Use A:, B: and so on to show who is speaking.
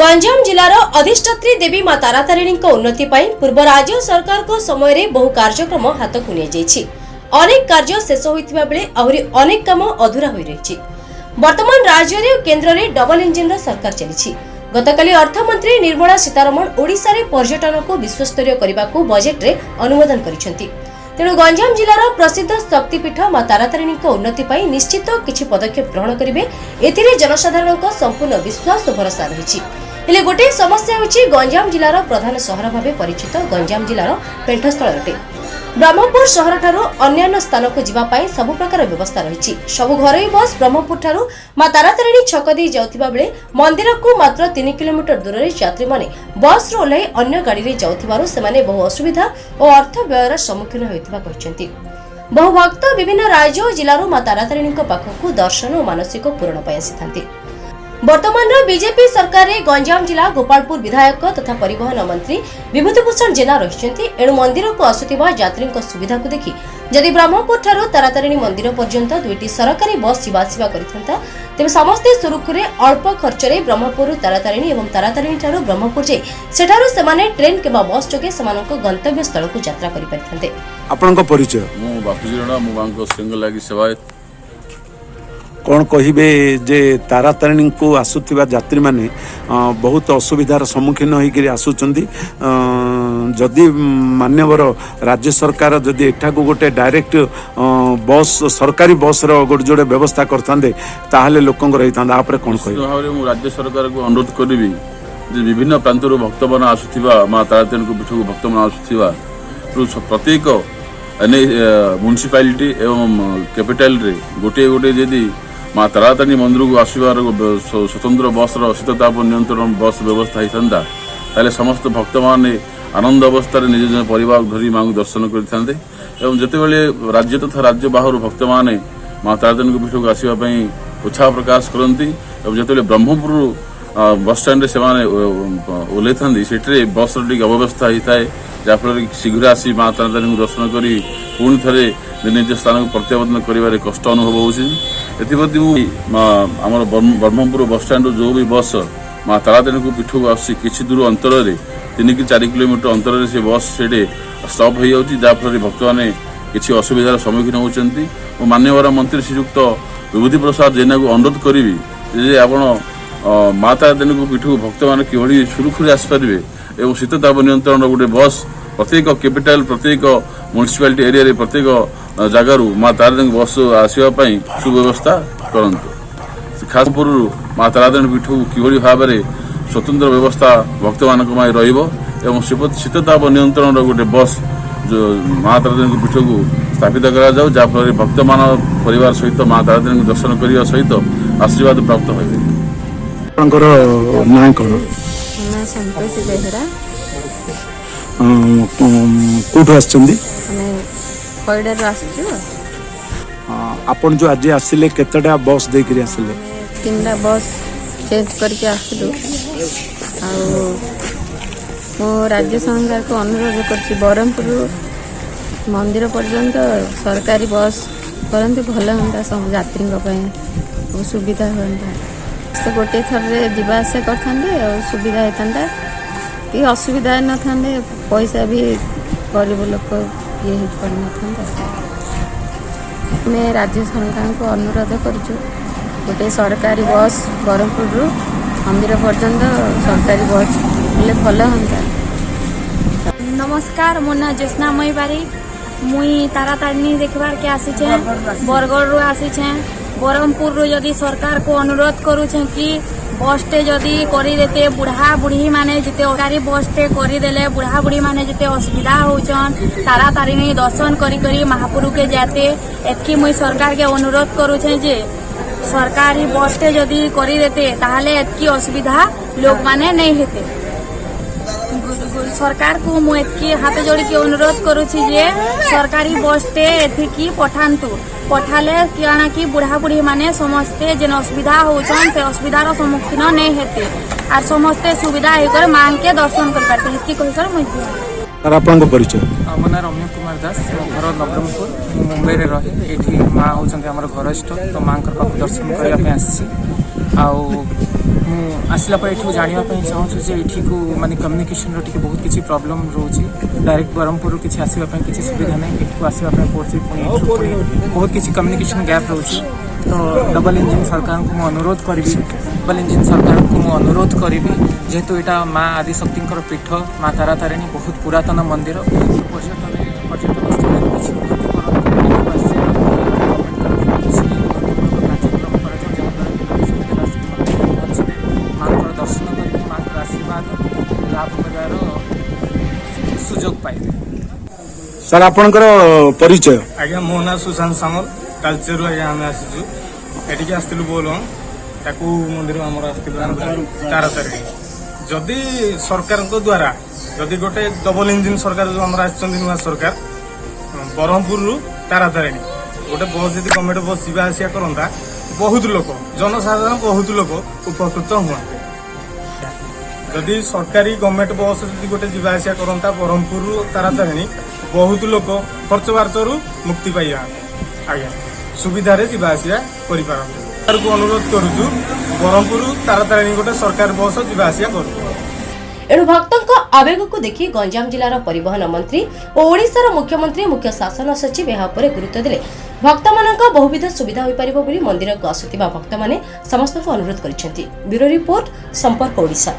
A: ଗଞ୍ଜାମ ଜିଲ୍ଲାର ଅଧିଷ୍ଠାତ୍ରୀ ଦେବୀ ମା ତାରାତାରିଣୀଙ୍କ ଉନ୍ନତି ପାଇଁ ପୂର୍ବ ରାଜ୍ୟ ସରକାରଙ୍କ ସମୟରେ ବହୁ କାର୍ଯ୍ୟକ୍ରମ ହାତକୁ ନିଆଯାଇଛି। ଅନେକ କାର୍ଯ୍ୟ ଶେଷ ହୋଇଥିବା ବେଳେ ଆହୁରି ଅନେକ କାମ ଅଧୁରା ହୋଇ ରହିଛି। ବର୍ତ୍ତମାନ ରାଜ୍ୟରେ ଓ କେନ୍ଦ୍ରରେ ଡବଲ ଇଞ୍ଜିନର ସରକାର ଚାଲିଛି। ଗତକାଲି ଅର୍ଥମନ୍ତ୍ରୀ ନିର୍ମଳା ସୀତାରମଣ ଓଡ଼ିଶାରେ ପର୍ଯ୍ୟଟନକୁ ବିଶ୍ୱସ୍ତରୀୟ କରିବାକୁ ବଜେଟ୍ରେ ଅନୁମୋଦନ କରିଛନ୍ତି। ତେଣୁ ଗଞ୍ଜାମ ଜିଲ୍ଲାର ପ୍ରସିଦ୍ଧ ଶକ୍ତିପୀଠ ମା ତାରାତାରିଣୀଙ୍କ ଉନ୍ନତି ପାଇଁ ନିଶ୍ଚିତ କିଛି ପଦକ୍ଷେପ ଗ୍ରହଣ କରିବେ, ଏଥିରେ ଜନସାଧାରଣଙ୍କ ସମ୍ପୂର୍ଣ୍ଣ ବିଶ୍ୱାସ ଓ ଭରସା ରହିଛି। ହେଲେ ଗୋଟିଏ ସମସ୍ୟା ହେଉଛି, ଗଞ୍ଜାମ ଜିଲ୍ଲାର ପ୍ରଧାନ ସହର ଭାବେ ପରିଚିତ ଗଞ୍ଜାମ ଜିଲ୍ଲାର ପେଣ୍ଠସ୍ଥଳ ଅଟେ। ବ୍ରହ୍ମପୁର ସହରଠାରୁ ଅନ୍ୟାନ୍ୟ ସ୍ଥାନକୁ ଯିବା ପାଇଁ ସବୁ ପ୍ରକାର ବ୍ୟବସ୍ଥା ରହିଛି। ସବୁ ଘରୋଇ ବସ୍ ବ୍ରହ୍ମପୁରଠାରୁ ମା ତାରାତାରିଣୀ ଛକ ଦେଇ ଯାଉଥିବା ବେଳେ ମନ୍ଦିରକୁ ମାତ୍ର 3 କିଲୋମିଟର ଦୂରରେ ଯାତ୍ରୀମାନେ ବସ୍ରୁ ଓହ୍ଲାଇ ଅନ୍ୟ ଗାଡ଼ିରେ ଯାଉଥିବାରୁ ସେମାନେ ବହୁ ଅସୁବିଧା ଓ ଅର୍ଥ ବ୍ୟୟର ସମ୍ମୁଖୀନ ହେଉଥିବା କହିଛନ୍ତି। ବହୁ ଭକ୍ତ ବିଭିନ୍ନ ରାଜ୍ୟ ଓ ଜିଲ୍ଲାରୁ ମା ତାରାତାରିଣୀଙ୍କ ପାଖକୁ ଦର୍ଶନ ଓ ମାନସିକ ପୂରଣ ପାଇଁ ଆସିଥାନ୍ତି। ବର୍ତ୍ତମାନର ବିଜେପି ସରକାରରେ ଗଞ୍ଜାମ ଜିଲ୍ଲା ଗୋପାଳପୁର ବିଧାୟକ ତଥା ପରିବହନ ମନ୍ତ୍ରୀ ବିଭୂତିଭୂଷଣ ଜେନା ରହିଛନ୍ତି। ଏଣୁ ମନ୍ଦିରକୁ ଆସୁଥିବା ଯାତ୍ରୀଙ୍କ ସୁବିଧାକୁ ଦେଖି ଯଦି ବ୍ରହ୍ମପୁରଠାରୁ ତାରାତାରିଣୀ ମନ୍ଦିର ପର୍ଯ୍ୟନ୍ତ ଦୁଇଟି ସରକାରୀ ବସ୍ ଯିବା ଆସିବା କରିଥାନ୍ତା, ତେବେ ସମସ୍ତେ ସୁରୁଖୁରୁରେ ଅଳ୍ପ ଖର୍ଚ୍ଚରେ ବ୍ରହ୍ମପୁରରୁ ତାରାତାରିଣୀ ଏବଂ ତାରାତାରିଣୀଠାରୁ ବ୍ରହ୍ମପୁର ଯାଇ ସେଠାରୁ ସେମାନେ ଟ୍ରେନ୍ କିମ୍ବା ବସ୍ ଯୋଗେ ସେମାନଙ୍କ ଗନ୍ତବ୍ୟ ସ୍ଥଳକୁ ଯାତ୍ରା କରିପାରିଥାନ୍ତେ।
B: ଆପଣଙ୍କ ପରିଚୟ?
C: ମୁଁ ବାପୁଜୀ ରଣା, ମୁଁ ମାଙ୍କ ଶ୍ରୀଅଙ୍ଗ ଲାଗି ସେବାୟତ।
B: କ'ଣ କହିବେ ଯେ ତାରାତାରିଣୀଙ୍କୁ ଆସୁଥିବା ଯାତ୍ରୀମାନେ ବହୁତ ଅସୁବିଧାର ସମ୍ମୁଖୀନ ହୋଇକରି ଆସୁଛନ୍ତି। ଯଦି ମାନ୍ୟବର ରାଜ୍ୟ ସରକାର ଯଦି ଏଠାକୁ ଗୋଟେ ଡାଇରେକ୍ଟ ବସ୍, ସରକାରୀ ବସ୍ର ଗୋଟେ ଯୋଡ଼େ ବ୍ୟବସ୍ଥା କରିଥାନ୍ତେ, ତାହେଲେ ଲୋକଙ୍କର ହେଇଥାନ୍ତା। ତାପରେ କ'ଣ
C: ନିଶ୍ଚିତ
B: କହିବେ?
C: ଭାବରେ ମୁଁ ରାଜ୍ୟ ସରକାରକୁ ଅନୁରୋଧ କରିବି ଯେ ବିଭିନ୍ନ ପ୍ରାନ୍ତରୁ ଭକ୍ତମାନେ ଆସୁଥିବା, ମା ତାରାତାରିଣୀଙ୍କ ପୀଠକୁ ଭକ୍ତମାନେ ଆସୁଥିବା ରୁ ପ୍ରତ୍ୟେକ ମ୍ୟୁନିସିପାଲିଟି ଏବଂ କ୍ୟାପିଟାଲରେ ଗୋଟିଏ ଗୋଟିଏ ଯଦି ମା ତାରାତାରିଣୀ ମନ୍ଦିରକୁ ଆସିବାର ସ୍ୱତନ୍ତ୍ର ବସ୍ର, ଶୀତତାପ ନିୟନ୍ତ୍ରଣ ବସ୍ ବ୍ୟବସ୍ଥା ହେଇଥାନ୍ତା, ତାହେଲେ ସମସ୍ତ ଭକ୍ତମାନେ ଆନନ୍ଦ ଅବସ୍ଥାରେ ନିଜ ନିଜ ପରିବାର ଧରି ମାଙ୍କୁ ଦର୍ଶନ କରିଥାନ୍ତେ। ଏବଂ ଯେତେବେଳେ ରାଜ୍ୟ ତଥା ରାଜ୍ୟ ବାହାରୁ ଭକ୍ତମାନେ ମା ତାରାତାରିଣୀଙ୍କ ପୀଠକୁ ଆସିବା ପାଇଁ ଉତ୍ସାହ ପ୍ରକାଶ କରନ୍ତି ଏବଂ ଯେତେବେଳେ ବ୍ରହ୍ମପୁର ବସଷ୍ଟାଣ୍ଡରେ ସେମାନେ ଓହ୍ଲେଇଥାନ୍ତି, ସେଠିରେ ବସ୍ର ଟିକେ ଅବ୍ୟବସ୍ଥା ହେଇଥାଏ, ଯାହାଫଳରେ କି ଶୀଘ୍ର ଆସି ମା ତାରାତାରିଣୀଙ୍କୁ ଦର୍ଶନ କରି ପୁଣି ଥରେ ନିଜ ସ୍ଥାନକୁ ପ୍ରତ୍ୟାବର୍ତ୍ତନ କରିବାରେ କଷ୍ଟ ଅନୁଭବ ହେଉଛି। ଏଥିପ୍ରତି ମୁଁ ଆମର ବ୍ରହ୍ମପୁର ବସଷ୍ଟାଣ୍ଡରୁ ଯେଉଁ ବି ବସ୍ ମା ତାରାତାରିଣୀଙ୍କ ପୀଠକୁ ଆସୁଛି, କିଛି ଦୂର ଅନ୍ତରରେ, 3 କି 4 କିଲୋମିଟର ଅନ୍ତରରେ ସେ ବସ୍ ସେଠି ଷ୍ଟପ୍ ହେଇଯାଉଛି, ଯାହାଫଳରେ ଭକ୍ତମାନେ କିଛି ଅସୁବିଧାର ସମ୍ମୁଖୀନ ହେଉଛନ୍ତି। ମୁଁ ମାନ୍ୟବର ମନ୍ତ୍ରୀ ଶ୍ରୀଯୁକ୍ତ ବିଭୂତି ପ୍ରସାଦ ଜେନାକୁ ଅନୁରୋଧ କରିବି ଯେ ଆପଣ ମା ତାରାତାରିଣୀଙ୍କ ପୀଠକୁ ଭକ୍ତମାନେ କିଭଳି ସୁରୁଖୁରୁରେ ଆସିପାରିବେ ଏବଂ ଶୀତତାପ ନିୟନ୍ତ୍ରଣର ଗୋଟେ ବସ୍ ପ୍ରତ୍ୟେକ କ୍ୟାପିଟାଲ, ପ୍ରତ୍ୟେକ ମ୍ୟୁନିସିପାଲିଟି ଏରିଆରେ, ପ୍ରତ୍ୟେକ ଜାଗାରୁ ମା ତାରାତାରିଣୀଙ୍କ ବସ୍ ଆସିବା ପାଇଁ ସୁବ୍ୟବସ୍ଥା କରନ୍ତୁ। ଖାସପୁରରୁ ମା ତାରାତାରିଣୀ ପୀଠକୁ କିଭଳି ଭାବରେ ସ୍ୱତନ୍ତ୍ର ବ୍ୟବସ୍ଥା ଭକ୍ତମାନଙ୍କ ପାଇଁ ରହିବ ଏବଂ ଶୀତତାପ ନିୟନ୍ତ୍ରଣର ଗୋଟେ ବସ୍ ଯୋଉ ମା ତାରାତାରିଣୀଙ୍କ ପୀଠକୁ ସ୍ଥାପିତ କରାଯାଉ, ଯାହାଫଳରେ ଭକ୍ତମାନ ପରିବାର ସହିତ ମା ତାରାତାରିଣୀଙ୍କୁ ଦର୍ଶନ କରିବା ସହିତ ଆଶୀର୍ବାଦ ପ୍ରାପ୍ତ ହେବେ।
B: ଆପଣଙ୍କର ନାଁ କ'ଣ?
D: ମୋ ନାଁ ସନ୍ତୋଷୀ ବେହେରା।
B: କୋଉଠୁ ଆସିଛନ୍ତି?
D: ଆମେ ପଇଡ଼ାରୁ ଆସିଛୁ।
B: ଆପଣ ଯୋଉ ଆଜି ଆସିଲେ, କେତେଟା ବସ୍ ଦେଇକରି ଆସିଲେ?
D: ତିନିଟା ବସ୍ ଚେଞ୍ଜ କରିକି ଆସିଲୁ। ଆଉ ମୁଁ ରାଜ୍ୟ ସରକାରକୁ ଅନୁରୋଧ କରୁଛି, ବ୍ରହ୍ମପୁରରୁ ମନ୍ଦିର ପର୍ଯ୍ୟନ୍ତ ସରକାରୀ ବସ୍ କରନ୍ତି, ଭଲ ହୁଅନ୍ତା। ସବୁ ଯାତ୍ରୀଙ୍କ ପାଇଁ ବହୁତ ସୁବିଧା ହୁଅନ୍ତା। ତ ଗୋଟିଏ ଥରରେ ଯିବା ଆସିବା କରିଥାନ୍ତେ ଆଉ ସୁବିଧା ହେଇଥାନ୍ତା କି ଅସୁବିଧା ହେଇନଥାନ୍ତେ। ପଇସା ବି ଗରିବ ଲୋକ ଇଏ ହେଇପାରିନଥାନ୍ତା। ଆମେ ରାଜ୍ୟ ସରକାରଙ୍କୁ ଅନୁରୋଧ କରୁଛୁ, ଗୋଟେ ସରକାରୀ ବସ୍ ବ୍ରହ୍ମପୁରରୁ ମନ୍ଦିର ପର୍ଯ୍ୟନ୍ତ ସରକାରୀ ବସ୍ ହେଲେ ଭଲ ହୁଅନ୍ତା।
E: ନମସ୍କାର, ମୋ ନାଁ ଜ୍ୟୋତ୍ସ୍ନାମୟୀ ବାରିକ। ମୁଇଁ ତାରାତାରିଣୀ ଦେଖିବାରକେ ଆସିଛେଁ, ବରଗଡ଼ରୁ ଆସିଛେଁ। ବ୍ରହ୍ମପୁରରୁ ଯଦି ସରକାରକୁ ଅନୁରୋଧ କରୁଛେଁ କି ବସ୍ଟେ ଯଦି କରିଦେତେ, ବୁଢ଼ା ବୁଢ଼ୀ ମାନେ ଯେତେ, ସରକାରୀ ବସ୍ଟେ କରିଦେଲେ ବୁଢ଼ା ବୁଢ଼ୀ ମାନେ ଯେତେ ଅସୁବିଧା ହଉଛନ୍, ତାରାତାରିଣୀ ଦର୍ଶନ କରି କରି ମହାପୁରୁକେ ଯାତେ। ଏତ୍କି ମୁଇଁ ସରକାରକେ ଅନୁରୋଧ କରୁଛେଁ ଯେ ସରକାରୀ ବସ୍ଟେ ଯଦି କରିଦେତେ, ତାହେଲେ ଏତ୍କି ଅସୁବିଧା ଲୋକମାନେ ନେଇ ହେତେ। ସରକାରକୁ ମୁଁ ଏତ୍କି ହାତ ଯୋଡ଼ିକି ଅନୁରୋଧ କରୁଛି ଯେ ସରକାରୀ ବସ୍ଟେ ଏଠିକି ପଠାନ୍ତୁ। ପଠାଲେ କାଣା କି ବୁଢ଼ା ବୁଢ଼ୀ ମାନେ ସମସ୍ତେ ଯେନ୍ ଅସୁବିଧା ହଉଛନ୍, ସେ ଅସୁବିଧାର ସମ୍ମୁଖୀନ ନେଇ ହେତେ ଆର୍ ସମସ୍ତେ ସୁବିଧା ହେଇକରି ମାଆଙ୍କେ ଦର୍ଶନ କରିପାରତେ। ଏତ୍କି କହିକରି ମୁଇଁ
B: ସାର୍, ଆପଣଙ୍କ ପରିଚୟ?
F: ମୋ ନାଁ ରମ୍ୟ କୁମାର ଦାସ। ମୋ ଘର ନବରଙ୍ଗପୁର, ମୁଁ ମୁମ୍ବାଇରେ ରହେ। ଏଇଠି ମା ହେଉଛନ୍ତି ଆମର ଘର ଇଷ୍ଟ, ତ ମାଙ୍କର ପାଖକୁ ଦର୍ଶନ କରିବା ପାଇଁ ଆସିଛି। ଆଉ ମୁଁ ଆସିଲା ପରେ ଏଠିକୁ ଜାଣିବା ପାଇଁ ଚାହୁଁଛୁ ଯେ ଏଠିକୁ ମାନେ କମ୍ୟୁନିକେସନ୍ର ଟିକେ ବହୁତ କିଛି ପ୍ରୋବ୍ଲେମ୍ ରହୁଛି। ଡାଇରେକ୍ଟ ବ୍ରହ୍ମପୁରରୁ କିଛି ଆସିବା ପାଇଁ କିଛି ସୁବିଧା ନାହିଁ। ଏଠିକୁ ଆସିବା ପାଇଁ ପଡ଼ୁଛି, ପୁଣି ଏଠୁ ପୁଣି ବହୁତ କିଛି କମ୍ୟୁନିକେସନ୍ ଗ୍ୟାପ୍ ରହୁଛି। ତ ଡବଲ୍ ଇଞ୍ଜିନ୍ ସରକାରଙ୍କୁ ମୁଁ ଅନୁରୋଧ କରିବି, ଡବଲ୍ ଇଞ୍ଜିନ୍ ସରକାରଙ୍କୁ ମୁଁ ଅନୁରୋଧ କରିବି, ଯେହେତୁ ଏଇଟା ମା ଆଦିଶକ୍ତିଙ୍କର ପୀଠ, ମା ତାରାତାରିଣୀ ବହୁତ ପୁରାତନ ମନ୍ଦିର। ପର୍ଯ୍ୟଟନ ସ୍ଥଳୀରେ କିଛି ଉନ୍ନତି କରନ୍ତୁ। ଏଠିକୁ ଆସିବା ଗଭର୍ଣ୍ଣମେଣ୍ଟ ତରଫରୁ କିଛି ଉନ୍ନତିମୂଳକ କାର୍ଯ୍ୟକ୍ରମ କରାଯାଉ, ଯାହାଦ୍ୱାରା କି ଲୋକ ସୁବିଧାରେ ଆସିକି ମନ୍ଦିରରେ ପହଞ୍ଚିବେ, ମାଙ୍କର ଦର୍ଶନ କରିକି ମାଙ୍କର ଆଶୀର୍ବାଦ ଲାଭ କରିବାର ସୁଯୋଗ ପାଇବେ।
B: ସାର୍, ଆପଣଙ୍କର ପରିଚୟ?
G: ଆଜ୍ଞା, ମୋ ନାଁ ସୁଶାନ୍ତ ସାମଲ। ତାଲଚେରରୁ ଆଜ୍ଞା ଆମେ ଆସିଛୁ। ଏଠିକି ଆସିଥିଲୁ ବୋଲବମ୍, ତାକୁ ମନ୍ଦିର ଆମର ଆସିଥିଲୁ ଆମେ ତାରାତାରିଣୀ। ଯଦି ସରକାରଙ୍କ ଦ୍ୱାରା ଯଦି ଗୋଟେ ଡବଲ ଇଞ୍ଜିନ ସରକାର ଯୋଉ ଆମର ଆସିଛନ୍ତି, ନୂଆ ସରକାର, ବ୍ରହ୍ମପୁରରୁ ତାରାତାରିଣୀ ଗୋଟେ ବସ୍ ଯଦି ଗଭର୍ଣ୍ଣମେଣ୍ଟ ବସ୍ ଯିବା ଆସିବା କରନ୍ତା, ବହୁତ ଲୋକ, ଜନସାଧାରଣ ବହୁତ ଲୋକ ଉପକୃତ ହୁଅନ୍ତେ। ଯଦି ସରକାରୀ ଗଭର୍ଣ୍ଣମେଣ୍ଟ ବସ୍ ଯଦି ଗୋଟେ ଯିବା ଆସିବା କରନ୍ତା ବ୍ରହ୍ମପୁରରୁ ତାରାତାରିଣୀ, ବହୁତ ଲୋକ ଖର୍ଚ୍ଚ ବାର୍ଚ୍ଚରୁ ମୁକ୍ତି ପାଇଯାଆନ୍ତେ ଆଜ୍ଞା, ସୁବିଧାରେ ଯିବା ଆସିବା କରିପାରନ୍ତେ। ସରକାରକୁ ଅନୁରୋଧ କରୁଛୁ, ବ୍ରହ୍ମପୁର ତାରାତାରିଣୀ ଗୋଟେ ସରକାର ବସ୍ ଯିବା ଆସିବା କରୁ।
A: ଏଣୁ ଭକ୍ତଙ୍କ ଆବେଗକୁ ଦେଖି ଗଞ୍ଜାମ ଜିଲ୍ଲାର ପରିବହନ ମନ୍ତ୍ରୀ ଓ ଓଡ଼ିଶାର ମୁଖ୍ୟମନ୍ତ୍ରୀ, ମୁଖ୍ୟ ଶାସନ ସଚିବ ଏହା ଉପରେ ଗୁରୁତ୍ୱ ଦେଲେ ଭକ୍ତମାନଙ୍କ ବହୁବିଧ ସୁବିଧା ହୋଇପାରିବ ବୋଲି ମନ୍ଦିରକୁ ଆସୁଥିବା ଭକ୍ତମାନେ ସମସ୍ତଙ୍କୁ ଅନୁରୋଧ କରିଛନ୍ତି। ବ୍ୟୁରୋ ରିପୋର୍ଟ, ସମ୍ପର୍କ ଓଡ଼ିଶା।